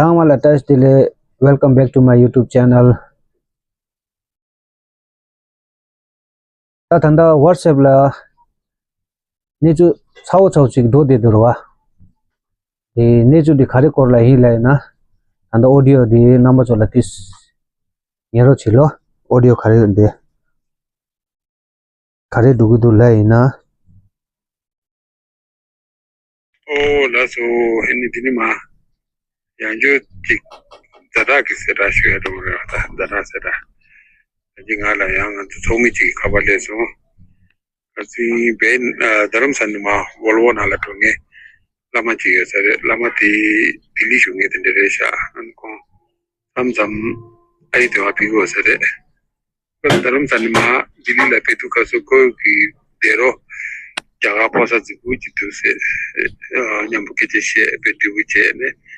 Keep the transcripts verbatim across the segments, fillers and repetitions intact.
ཚང་མ་ལ་བཀྲ་ཤིས་བདེ་ལེགས། Welcome back to my YouTube channel. ད་ད་ལྟ་WhatsApp་ལ་གནས་ཚུལ་ཚ་བོ་ཚ་བོ་ཅིག་འགྲོ་བསྡད་འདུག་ར་བ། དེ་གནས་ཚུལ་དེ་ག་རེ་སྐོར་ལ་ཡིན་ལབ་ཡིན་ན། ད་ལྟ་ཨོ་ཌི་ཡོ་དེ་རྣམ་པ་ཚོ་ལ་ཏིས་ཉན་རོགས་བྱེད་ལོ། ཨོ་ཌི་ཡོ་ག་རེ་འདི་ག་རེ་འགྲོ་གི་འདུག་ལབ་ཡིན་ན། ཨོ་ལགས་སོ། ཨ་ནི་འདི་ནི་མ་ཡང་བསྐྱར་ཅིག་ཛ་དྲག་གི་གསལ་བསྒྲགས་ཞུ་ཡ་འགྲོ་གི་རེད་བ། ད་ཛ་དྲག་གསལ་བསྒྲགས། ད་ཅི་ང་ལ་ཡང་ང་ཚོ་ཚོགས་མི་ཅིག་གིས་ཁ་པར་སླེབས་སོང་། ཨ་ཙི་བའི་ཨ་རྡ་རམ་ས་ནས་མ་ཝོལ་ཝོ་ནང་ལ་འགྲོ་མཁན་བླ་མ་ཅིག་ཡོད་ས་རེད། བླ་མ་དེ་ལྡི་ལི་བཞུགས་མཁན་དེ་འདྲ་རེད་ཤག་ཨ་ནི་ཁོང་མཚམས་མཚམས་ཨ་ཡི་དེ་བ་ཕེབས་ཀྱི་ཡོད་ས་རེད། ཁོ་རྡ་རམ་ས་ནས་མ་ལྡི་ལི་ལ་ཕེབས་དུས་སྐབས་སུ་ཁོ་གི་འདས་རོགས་རྒྱ་གར་ཕོ་གསར་རྫིག་པོ་ཅིག་འདུག་ཟེར། ཨ་མཉམ་པོ་སྐད་ཆ་བཤད་དཔེ་འདྲ་པོ་བྱས་ནས་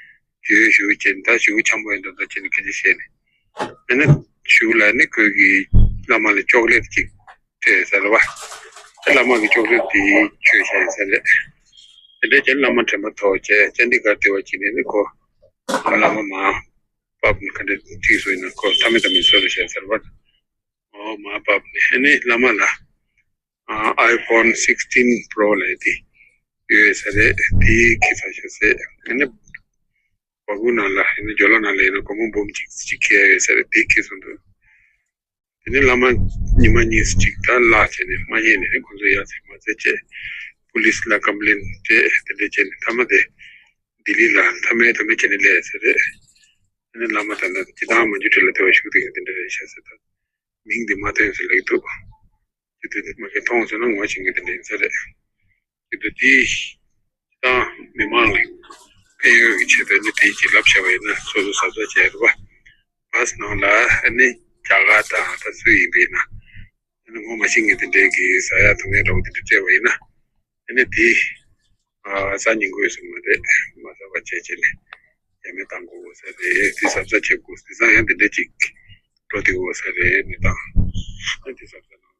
ཞུ་ཞུ་བྱས་ནས། ད་ཞུ་འཆམ་པོ་ཡིན་འདུག་ད་བྱས་ནས་སྐད་ཆ་བཤད་ནས། ཨ་ནི་ཞུ་ལ་ནི་ཁོས་ཀྱི་བླ་མ་ལ་ཅོག་ལེ་ཊི་ཅིག་སྤྲད་ཟེར་བ། བླ་མ་གི་ཅོག་ལེ་ཊི་དེ་མཆོད་བྱས་ཟེར་རེད། དེ་འདྲ་བྱས་ནས་བླ་མ་དྲན་པ་ཐོར་བྱས་ཅན་ཌི་གྷར་དེ་བ་ཅིག་ནས་ནི་ཁོ་བླ་མ་མ་བབས་ནས་ག་འདྲ་ཁྲིད་སོང་ཡིན་ན་ཁོ་ཐ་མི་ཐ་མི་བཟོས་རེད་བཤད་ཟེར་བ། ཨོ་མ་བབས་ནས་ཨ་ནི་བླ་མ་ལ་ཨ་ཨའི་ཕོན་སིག་སི་ཊིན་པྲོ་ལབ་དེ་ཡོད་ས་རེད། དེ་ཁྱེར་ཚར་ཤག་ཟེར། ཨ་ནི་སྦ་ཁུག་ནང་ལ་ཡིན་ན་ཇོ་ལ་ནང་ལ་ཡིན་ན་སྒོར་མོ་འབུམ་གཅིག་གཅིག་ཁྱེར་ཡོད་ས་རེད། དེ་ཁྱེར་སོང་འདུག་དེ་ནས་བླ་མ་ཉི་མ་གཉིས་གཅིག་ད་བརླག་བྱས་ནས་མ་རྙེད་ནས་ཁོང་ཚོ་ཡར་ཚེ་མར་ཚེ་བྱས་པུ་ལིས་ལ་ཀམ་པི་ལེན་སྤྲད། དེ་འདྲ་བྱས་ནས་མཐའ་མ་དེ་ལྡི་ལི་ལ་མཐའ་མའི་མཐའ་མའི་བྱས་ནས་སླེབས་ཟེར་རེད། དེ་ནས་བླ་མ་ད་ལྟ་སྤྱི་བཏང་མ་འཇུ་ཁྲི་ལ་དེ་བ་བཞུགས་བསྡད་མཁན་དེ་འདྲ་རེད་ཤག་ཟེར། ད་མིང་དེ་མ་ཐོན་ཟེར་ལབ་ཀྱི་འདུག་དེ་དུས་མ་གིར་མཐོང་སོང་ན་ངོ་ཤེས་མཁན་དེ་འདྲ་ཡིན་ས་རེད། དེ་དུས་དེའི་ད་མི་མང་ལ་ཕན་ཡོན་གྱི་ཆེད་དུ་ནི་དེ་གྱིས་ལབ་བྱས་པ་ཡིན་ན་སོ་སོ་གཟབ་གཟབ་བྱས་རེད་པ། བྷ་སི་ནང་ལ་ཨ་ནི་རྒྱ་གར་དང་ད་སུ་ཡིན་པས་ན་ཨ་ནི་ངོ་མ་ཤེས་མཁན་དེ་འདྲས་ཀྱིས་ཟ་ཡ་འཐུང་ཡ་འདྲ་བོ་དེ་འདྲ་སྤྲད་པ་ཡིན་ན་ཨ་ནི་དེ་ཟ་ཉན་དགོས་སུ་མ་རེད། མ་ཟ་བ་བྱས་བྱས་ནས་ཡ་མེད་བཏང་དགོས་ས་རེད། དེ་གཟབ་གཟབ་བྱེད་དགོས། དེང་སང་ཡང་དེ་འདྲས་ཅིག་འགྲོ་བསྡད་དགོས་ས་རེད། མི་བཏང་ཨ་ནི་དེ་གཟབ་གཟབ་གནང་།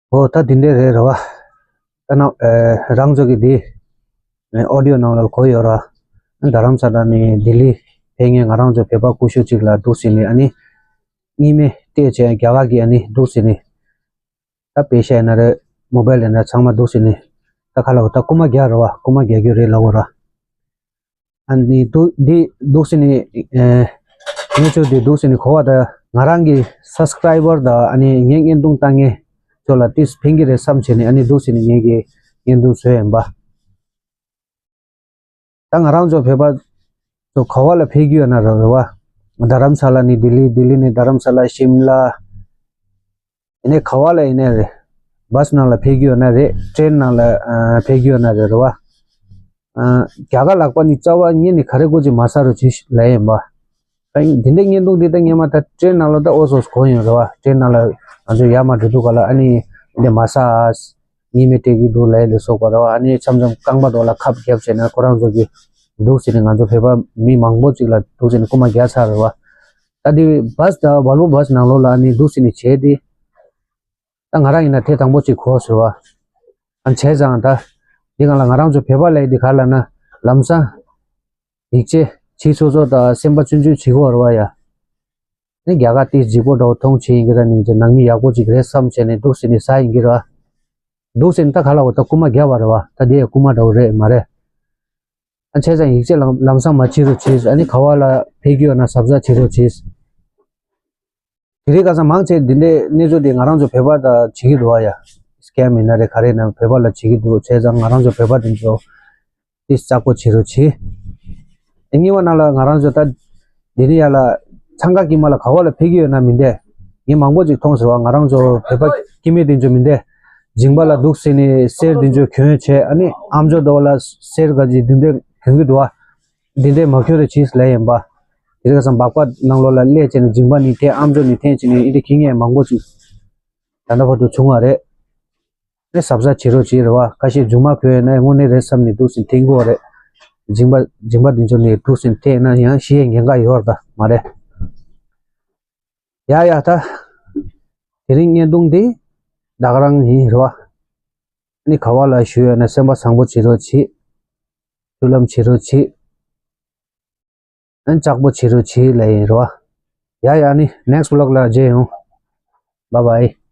ཨོ་ད་དེ་འདྲས་རེད་ར་བ། ད་ནང་ཨེ་རང་ཚོ་གི་འདི་ཨོ་ཌི་ཡོ་ནང་ལ་གོ་ཡོད་ར། རྡ་རམ་ས་ལ་ནས་ལྡི་ལི་ཕེབས་མཁན་ང་རང་ཚོ་བོད་པ་སྐུ་ཞབས་ཅིག་ལ་འདུག་ཟེར་ནས་ཨ་ནི་གཉིས་མེད་བལྟས་བྱས་རྒྱ་གར་གྱི་ཨ་ནི་འདུག་ཟེར་ནས་ད་པེ་ཤ་ཡིན་ན་རེད། མོ་བལ་ཡིན་ན་ཚང་མ་འདུག་ཟེར་ནས་ད་ག་ལ་འོ་ད་རྐུ་མ་རྒྱག་ར་བ། རྐུ་མ་རྒྱག་རྒྱུ་རེད་ལབ་འོ་ར། ཨ་ནི་འདུག་འདི་འདུག་ཟེར་ནི་ཨེ་ངས་ཚོ་འདི་འདུག་ཟེར་ནི་གོ་བ་ད་ང་རང་གི་སབ་སི་ཀ་རའི་བར་དང་ཨ་ནི་ངའི་བརྙན་ཐུང་ལྟ་མཁན་ཚོ་ལ་ཏིས་ཕན་གྱི་རེད་བསམ་བྱས་ནས་ཨ་ནི་འདུག་ཟེར་ནི་ངས་ཀྱི་བརྙན་ཐུང་བཟོས་ཡིན་པ། ད་ང་རང་ཚོ་བོད་པ་ཚོ་ག་བ་ལ་ཕེབས་ཀྱི་ཡོད་ན་ར་རེད་བ། རྡ་རམ་ས་ལ་ནི་ལྡི་ལི། ལྡི་ལི་ནས་རྡ་རམ་ས་ལ། ཤིམ་ལ། ཡིན་ནའི་ག་བ་ལ་ཡིན་ནའི་རེད། བྷ་སི་ནང་ལ་ཕེབས་ཀྱི་ཡོད་ན་རེད། ཊེན་ནང་ལ་ཨ་ཕེབས་ཀྱི་ཡོད་ན་རེད། རེད་བ། ཨ་རྒྱ་གར་ལག་པ་ནི་རྩ་བ་ཉིད་ནས་ག་རེ་དགོས་ཀྱི་མ་ཟ་རོགས་གྱིས་ལབ་ཡིན་པ། ད་འདི་འདྲའི་བརྙན་ཐུང་འདི་ལྟ་སྔས་མ་ད་ཊེན་ནང་ལ་ད་ཨོ་སོ་སོ་གོ་ཡོང་། རེད་བ། ཊེན་ནང་ལ་ང་ཚོ་ཡར་མར་འགྲོ་དུས་ག་ལ་ཨ་ནི་འདི་མ་ཟ་ཨ། གཉིས་མེད་སྤྲད་ཀྱི་འདུག་ལབ་ལ་སོགས་པ་རེད་བ། ཨ་ནི་མཚམས་མཚམས་རྐང་པ་འདྲ་ལ་ཁབ་བརྒྱབ་བྱས་ན་ཁོ་རང་ཚོ་གི་འདུག་ཟེར་ནས་ང་ཚོ་བོད་པ་མི་མང་པོ་ཅིག་ལ་འདུག་ཟེར་ནས་རྐུ་མ་རྒྱག་ཚར་རེད་བ། ད་འདི་བྷ་སི་ད་ཝོལ་བོ་བྷ་སི་ནང་ལོགས་ལ་ཨ་ནི་འདུག་ཟེར་ནས་བྱས་ཏེ། ད་ང་རང་ཡིན་ན་དེ་དང་པོ་ཅིག་གོ་ཟེར་བ། ཨ་བྱས་ཙང་ད་འདི་གང་ལ་ང་རང་ཚོ་བོད་པ་ལབ་ཡ་འདི་ག་ལབ་ན་ལམ་སང་ཡིད་ཆེས་བྱེད་སོ་སོ་དང་སེམས་པ་ཆུང་ཆུང་བྱེད་དགོས་རེད་བ་ཡ། ནི་རྒྱ་གར་དེ་ལྗིད་པོ་འདྲ་བོ་མཐོང་བྱེད་ཡིན་གྱི་ར། ནིང་ཅན་ནང་མི་ཡག་པོ་ཅིག་རེད་བསམ་བྱས་ནས་འདུག་ཟེར་ནས་ཟ་ཡིན་གྱི་ར། འདུག་ཟེར་ནས་ད་ག་ལ་འོ་ད་རྐུ་མ་བརྒྱབ་པ་རེད་བ། ད་དེ་ཡང་རྐུ་མ་འདྲ་བོ་རེད་མ་རེད། ཨ་བྱས་ཙང་ཡིད་ཆེས་ལམ་ལམ་སང་མ་བྱེད་རོགས་བྱེད། ཨ་ནི་ག་བ་ལ་ཕེབས་ཀྱི་ཡོད་ན་གཟབ་གཟབ་བྱེད་རོགས་བྱེད། དེ་རིང་ཁ་སང་མང་ཆེ་འདི་འདྲའི་གནས་ཚུལ་དེ་ང་རང་ཚོ་བོད་པ་དང་བྱེད་ཀྱི་འདུག་བ་ཡ། སི་ཀེམ་ཡིན་ན་རེད་ག་རེ་ཡིན་ན་བོད་པ་ལ་བྱེད་ཀྱི་འདུག་བྱས་ཙང་ང་རང་ཚོ་བོད་པ་དེ་ཚོ་ཏིས་གཙག་པོ་བྱེད་རོགས་བྱེད། དེ་གཉིས་པ་ནང་ལ་ང་རང་ཚོ་ད་འདི་ནི་ཡ་ལ་འཚང་ཁ་དཀྱིལ་མ་ལ་ག་བ་ལ་ཕེབས་ཀྱི་ཡོད་ན་མི་འདས། ངས་མང་པོ་ཅིག་མཐོང་ཟེར་བ། ང་རང་ཚོ་བོད་པ་སྐྱེ་དམན་དེ་ཚོ་མི་འདས། མཇིང་པ་ལ་འདུག་ཟེར་ནས་གསེར་དེ་ཚོ་གྱོན་བྱས། ཨ་ནི་ཨམ་ཅོག་འདྲ་བོ་ལ་གསེར་ག་ཅིག་དེ་འདྲ་གྱོན་གྱི་འདུག་བ། འདི་འདྲའི་མ་ཁྱོད་རེ་བྱིས་ལས་ཡིན་པ། དེ་རིང་ཁ་སང་སྦག་སྦག་ནང་ལོགས་ལ་སླེབས་བྱས་ནས་མཇིང་པ་ནས་འཐེན། ཨམ་ཅོག་ནས་འཐེན་བྱས་ནས་འདི་འདྲའི་ཁྱི་ངན་མང་པོ་ཅིག་ད་ལྟ་བར་དུ་བྱུང་བ་རེད། དེ་གཟབ་གཟབ་བྱེད་རོགས་བྱེད་རེད་བ། ཁ་ཤས་མཇུག་མ་ཁོས་ན་དངོས་གནས་རེད་བསམ་ནས་འདུག་ཟིན་འཐེན་གྱི་ཡོད་རེད། མཇིང་པ་མཇིང་པ་འདི་ཚོ་ནས་འདུག་ཟིན་འཐེན་ན་ཡང་ཤི་ཡའི་ཉེན་ཁ་ཡོད་རེད་ད་མ་རེད། ཡ་ཡ་ད། དེ་རིང་བརྙན་ཐུང་འདི་ད་ག་རང་ཡིན་རེད་བ། ནི་ག་བ་ལ་བཞུགས་ཡོད་ན་སེམས་པ་བཟང་པོ་བྱེད་རོགས་གྱིས། མཐུན་ལམ་བྱེད་རོགས་གྱིས། ཨན་ལྕགས་པོ་བྱེད་རོགས་གྱིས་ལ་ཡིན་རོ། ཡ་ཡ་ནི་next vlog ལ་མཇལ་ཡོང་། Bye bye.